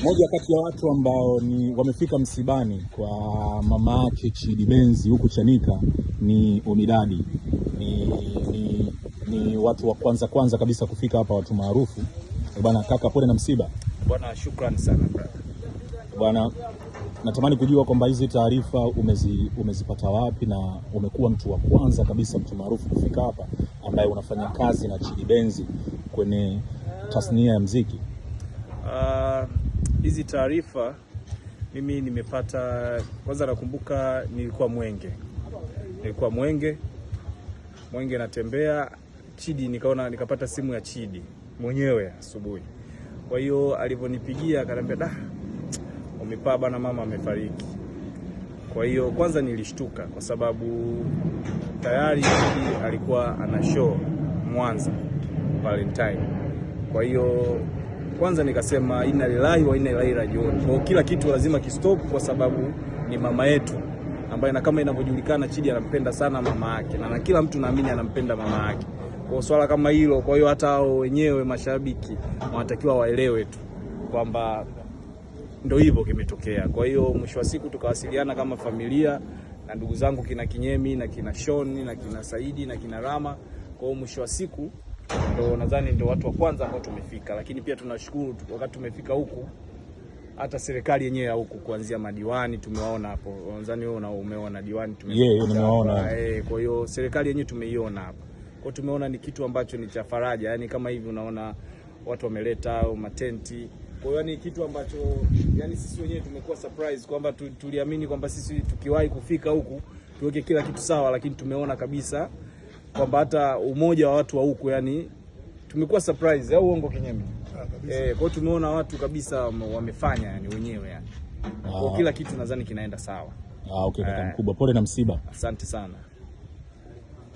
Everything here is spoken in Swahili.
Moja kati ya watu ambao ni wamefika msibani kwa mama yake Chidi Benz huku Chanika ni Omidadi. Ni watu wa kwanza kwanza kabisa kufika hapa, watu maarufu. Bwana kaka, pole na msiba. Bwana, shukrani sana brother. Bwana, natamani kujua kwamba hizi taarifa umezipata wapi na umekuwa mtu wa kwanza kabisa, mtu maarufu kufika hapa ambaye unafanya kazi na Chidi Benz kwenye tasnia ya mziki. Hizi taarifa mimi nimepata kwanza, nakumbuka nilikuwa Mwenge, nilikuwa Mwenge natembea Chidi, nikaona nikapata simu ya Chidi mwenyewe asubuhi. Kwa hiyo alivyonipigia akaniambia, da, umepaa bana, mama amefariki. Kwa hiyo kwanza nilishtuka kwa sababu tayari Chidi alikuwa ana show Mwanza Valentine. Kwa hiyo kwanza nikasema inna lillahi wa inna ilaihi rajiun. Kwa hiyo kila kitu lazima kistop kwa sababu ni mama yetu ambaye, na kama inavyojulikana, Chidi anampenda sana mama yake na kila mtu naamini anampenda mama yake. Kwa swala kama hilo, kwa hiyo hata hao wenyewe mashabiki wanatakiwa waelewe tu kwamba ndo hivyo kimetokea. Kwa hiyo mwisho wa siku tukawasiliana kama familia na ndugu zangu kina Kinyemi na kina Shoni na kina Saidi na kina Rama. Kwa hiyo mwisho wa siku ndo nadhani ndo watu wa kwanza ambao tumefika, lakini pia tunashukuru wakati tumefika huku hata serikali yenyewe ya huku kuanzia madiwani tumewaona hapo. Nadhani wewe umeona diwani tumefika Yeah, nimewaona. Kwa hiyo serikali yenyewe tumeiona hapa. Kwa hiyo tumeona ni kitu ambacho ni cha faraja, yani kama hivi unaona watu wameleta au matenti. Kwa hiyo ni kitu ambacho yani sisi wenyewe tumekuwa surprise kwamba tuliamini kwamba sisi tukiwahi kufika huku tuweke kila kitu sawa, lakini tumeona kabisa kwamba hata umoja wa watu wa huku, yani tumekuwa surprise, au uongo Kinyemi? Kwa hiyo tumeona watu kabisa wamefanya yani wenyewe yani. Kwa hiyo kila kitu nadhani kinaenda sawa. Ah, okay, kaka mkubwa, pole na msiba. Asante sana.